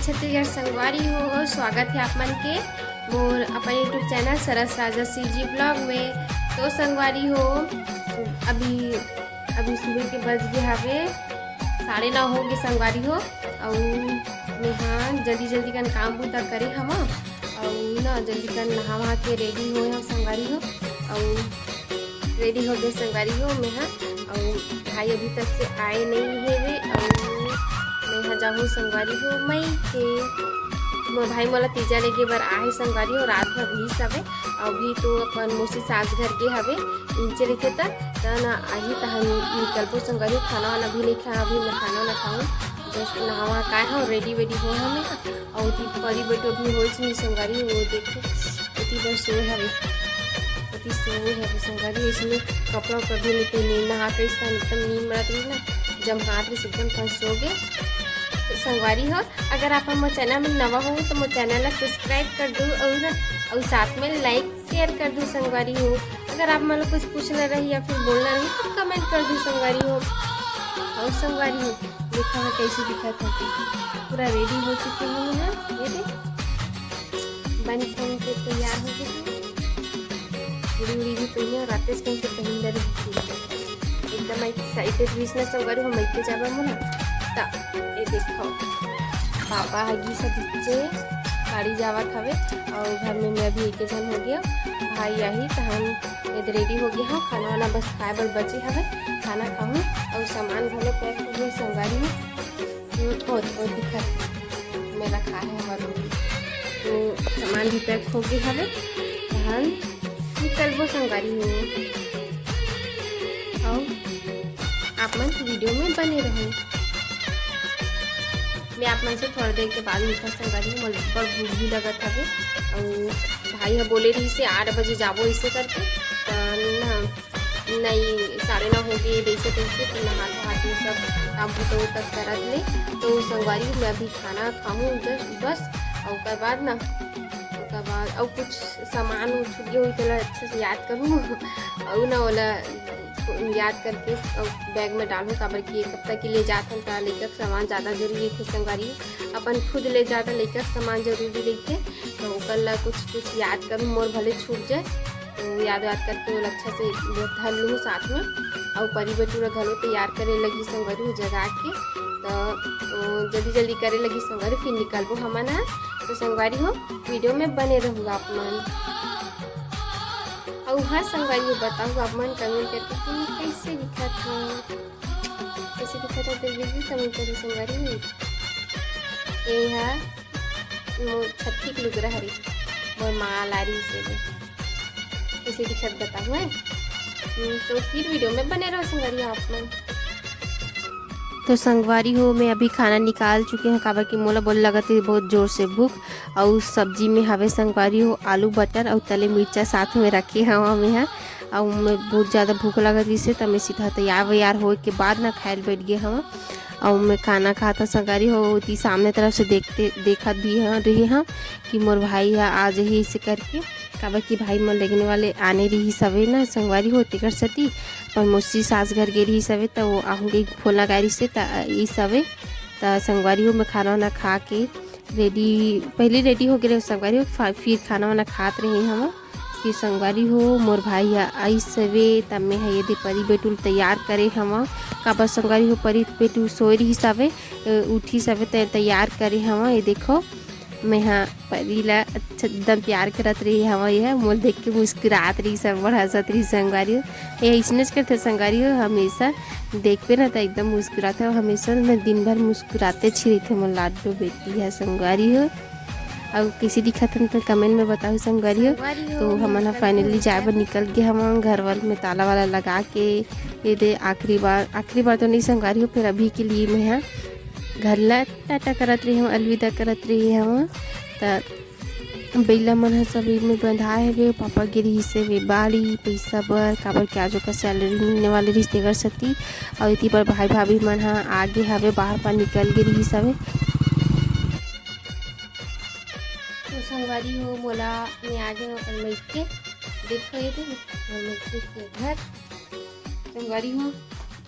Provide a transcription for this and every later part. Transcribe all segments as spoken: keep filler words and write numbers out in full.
छत्तीसगढ़ संगवारी हो, स्वागत है आप मन के मोर अपन YouTube चैनल सरस राजा CG ब्लॉग में। तो संगवारी हो, अभी अभी सुबह के बज गे हवे साढ़े नौ हो गे संगवारी हो। अउ मेहा जल्दी जल्दी कन काम बूता करे हवा, अउ ना जल्दी कन नहा वहा के रेडी होए हव संगवारी हो। अउ रेडी हो गे संगवारी हो मेहा। अउ भाई अभी तक से आए नहीं हेवे, अउ मेहा जाहूँ संगवारी हो मई के। मोर भाई मोला तीजा लेगे बर आहे संगवारी हो, रात भर रहिस हवे। अभी तो अपन मौसी सास घर गे हवे, इंचे रहिथे त, त ना आही, तहन निकलबो संगवारी हो। खाना वाना भी नहीं खाया, अभी मैं खाना वाना खाऊँ, जस्ट नहावा काय हो, रेडी वेडी हो हमें। अउ ओती परी बेटो भी होइस नहीं संगवारी हो, देखो ओती बर सोए हवे, ओती सोए हवे संगवारी हो। इसमें कपड़ा उपड़ा भी नहीं पहने, नहा के इस time एकदम नींद मरत रही ना, जब हाथ में एकदम तहन सो गे। तो संगवारी हो, अगर आप हमर चैनल में नवा हो तो मोर चैनल ला सब्सक्राइब कर दू, अउ ना, अउ साथ में लाइक शेयर कर दू संगवारी हो। अगर आप मन ला कुछ पूछना रही या फिर बोलना रही तो कमेंट कर दू संगवारी हो। अउ संगवारी हो, देखा मैं कैसे दिखत हूँ, पूरा रेडी हो चुके हूँ मैं। ये देख, बन ठन के तैयार हो गए हूँ। चूड़ी उड़ी भी पहने और रात के पहन डरे हूँ। एकदम एक्साइटेड रहिस ना संगवारी हो, मइके जाबा मोला। त ये देखो, पापा ह गिस ह नीचे, गाड़ी जावत हवे, अउ घर में मैं भी एके झन हो गया। भाई आही त हम ये रेडी हो गया हूँ, खाना वाना बस खाए बर बचे हवे, खाना खाहूँ। अउ सामान घलो पैक हो गया संगवारी हो। हम्म, ओ, ओ दिखत मेला खाए हमारे। तो सामान भी पैक हो गए हवे, तहन निकलबो संगवारी हो। अउ आप मन वीडियो में बने रहो। मैं आप मन से थोड़ा देर के बाद मिलता संगवारी हो, मोला बड़ भूख भी लगत हवे। अउ भाई ह बोले रहिस हे आठ बजे जाबो इसे करके, त ना नहीं, साढ़े नौ हो गए, जैसे तैसे तो नहा धोआ के सब काम बूता उता करत ले। तो संगवारी मैं अभी खाना खाऊँ बस, बस, और ओकर बाद ना, ओकर बाद और कुछ सामान छूट गए होई, तेला अच्छे से याद करूँ और ना ओला याद करके और बैग में डालूँ, काबर कि एक हफ्ता के लिए जात हन, त लइका के सामान ज़्यादा जरूरी थे संगवारी, अपन खुद ले जात लइका के सामान जरूरी रहिथे, तो ओकर ला कुछ कुछ याद करूँ, मोर भले छूट जाए। तो याद वाद करके ओला अच्छा से धर लूँ साथ में। अउ परी बेटू ला घलो तैयार करे लगी संगवारी हो जगा के, तो जल्दी जल्दी करे लगी संगवारी, फिर निकलबो हमन ह। तो संगवारी हो, वीडियो में बने रहू आप मन। अउ हाँ संगवारी हो, बताओ आप मन कमेंट करके कि मैं कैसे दिखत हूँ, कैसे दिखत हूँ, तो ये भी कमेंट करो संगवारी हो। ये हा मोर छत्ती के लुगरा हरे, मोर माँ ला रही से वो। इसे दिखत बताऊँ है। हम्म, तो फिर वीडियो में बने रहो संगवारी हो आप मन। तो संगवारी हो, मैं अभी खाना निकाल चुके हैं, काबर कि मोला बोले लगत है बहुत जोर से भूख। अउ सब्जी में हवे संगवारी हो आलू बटर अउ तले मिर्चा साथ में रखे हवा मैं ह। अउ मैं बहुत ज़्यादा भूख लगत रहिस हे, त मैं सीधा तैयार वैयार होए के बाद ना खाए ल बैठ गे हवा। अउ मैं खाना खात हव संगवारी हो, ओती सामने तरफ से देखते, देखत भी ह, रहे हव कि मोर भाई ह आ जही इसे करके, काबर कि भाई मोर लेगने वाले आने रहिस हवे ना संगवारी हो, तेकर सेती अपन मौसी सास घर गे रहिस हवे, त वो आहूँ के फोन लगाए रहिस हे, त इस हवे। त संगवारी हो, मैं खाना वाना खा के रेडी, पहले रेडी हो गए रहे संगवारी हो, फा-, फिर खाना वाना खात रहे हवा। कि संगवारी हो, मोर भाई ह आइस हवे, त मैं ह ये दे परी बेटू ल तैयार करे हवा। काबर संगवारी हो, परी बेटू सोए रहिस हवे, अ, उठिस हवे, त तैयार करे हवा। ये देखो, मैं ह परी ला अच्छा एकदम प्यार करत रही हवा। ये ह मोर देख के मुस्कुरात रहिस हवे, बड़ हंसत रहिस संगवारी हो। ये अइसनेच करथे संगवारी हो, हमेशा देखबे ना त एकदम मुस्कुरात हे, हमेशा मैं दिन भर मुस्कुराते छी रहिथे मोर लाडो बेटी ह संगवारी हो। अउ कइसे दिखत हन, तो कमेंट में बताहू संगवारी हो। संगवारी हो, तो हमन ह फाइनली जाए बर निकल गे हवन, घर वाल में ताला वाला लगा के। ये दे आखिरी बार, आखिरी बार तो नहीं संगवारी हो, फिर अभी के लिए मैं ह घर ला टाटा करत रही हूँ, अलविदा करत रही हूँ। त बइला मन ह सब में बंधाए हवे, पापा गे रहिस हवे बाड़ी पइसा बर, काबर कि आज ओकर सैलरी मिलने वाले रहिस तेकर सेती। अउ इति बर भाई भाभी मन ह आगे हवे, बाहर पार निकल गे रहिस हवे। तो संगवारी हो, मोला मैं आ गे हूँ अपन मइके। देखो ये दे, मोर मइके के घर। संगवारी हो,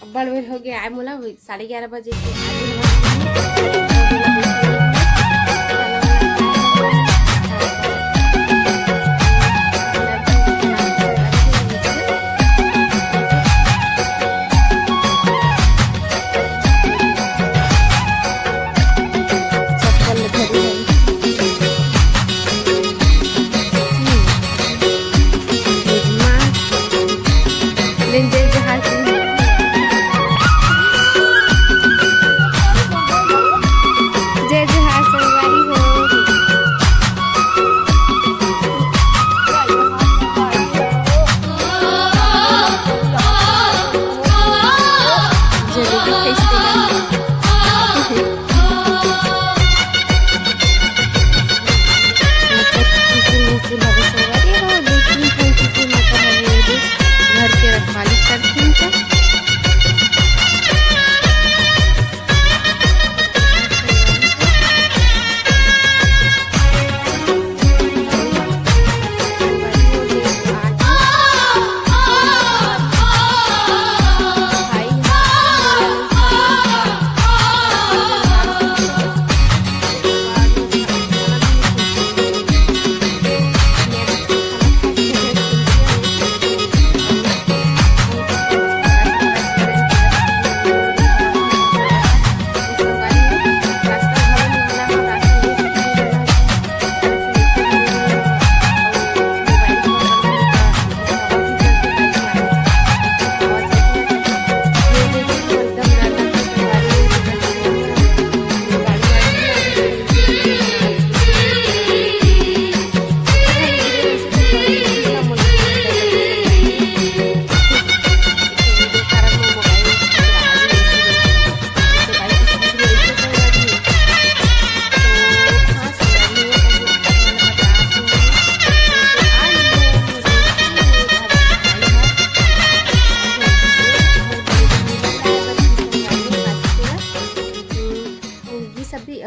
अब्बड़ बेर हो गया आए मोला, साढ़े ग्यारह बजे के आगे हवा।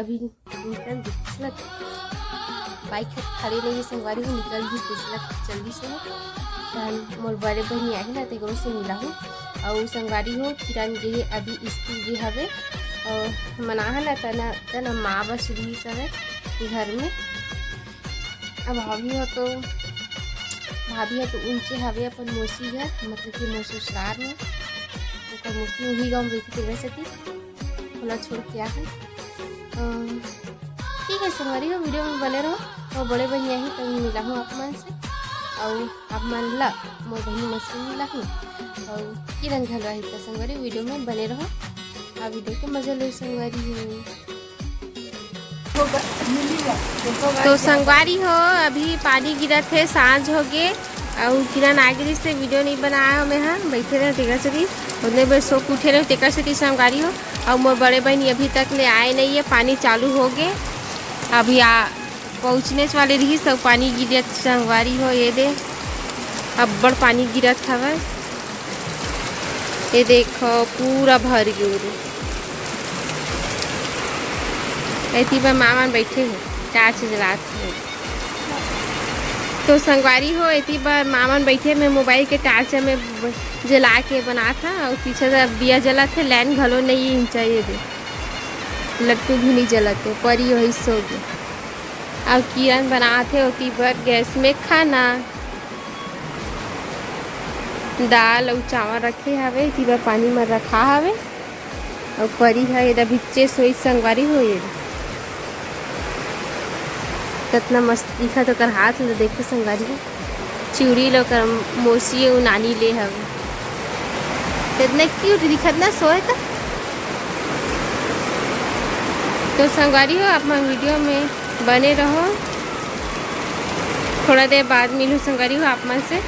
अभी निकल दिखला, बाइक ह खड़े नहीं हे संगवारी हो, निकल गिस दिखला जल्दी से। त मोर बड़े बहिनी आही ना, तेकरो से मिलाहूँ। अउ संगवारी हो, किरण गे हे अभी स्कूल गे हवे। अउ मनाहा ना तना तना माँ बस रही हवे घर में। अब भाभी हो तो, भाभी हो तो ऊंचे हवे अपन मौसी घर, मतलब कि मोर ससुराल में। ओकर मौसी उही गाँव में रहिथे, तेकरे सेती ओला छोड़ के आए हन। अम, ठीक है संगवारी हो, वीडियो में बने रहो। अउ बड़े बहिनी आही तब मिलाहूँ आप मन से, अउ आप मन ला मोर बहिनी मन से मिलाहूँ, अउ किरण घलो आही। त संगवारी वीडियो में बने रहो, आ वीडियो के मजा लो संगवारी हो। तो संगवारी हो, अभी पानी गिरत हे, सांझ हो गे, अउ किरण आ गिस से वीडियो नहीं बनाए हों मैं ह, बैठे रहे तेकर सेती, उतने बेर सो के उठे रहे तेकर सेती संगवारी हो। अउ मोर बड़े बहिनी अभी तक ले आए नहीं है, पानी चालू हो गे, अभी आ पहुँचने वाले रहिस, सब पानी गिरत संगवारी हो, ये दे अब्बड़ पानी गिरत हवय। ये देखो पूरा भर गे रे। एती बर माँ मन बैठे हे, torch जलात हे। तो संगवारी हो, एती बर माँ मन बैठे, मैं मोबाइल के torch में ब-, जला के बनात हव, अउ पीछे से दिया जलत हे, लाइन घलो नहीं इंचा, ये दे लट्टू भी नहीं जलत हे, परी वही सो गे। अउ किरण बनात हे ओती बर गैस में खाना, दाल अउ चावल रखे हवे, एती बर पानी म रखा हवे। अउ परी ह एदा भिच्चे सोई संगवारी हो, ये कतना मस्त दिखत ओकर हाथ ल देखो संगवारी हो। चूड़ी ल ओकर मौसी अउ नानी ले हवे, इतना क्यूट दिखत ना सोए त। तो संगवारी हो, आप मन वीडियो में बने रहो, थोड़ा देर बाद मिलहूँ संगवारी हो आप मन से।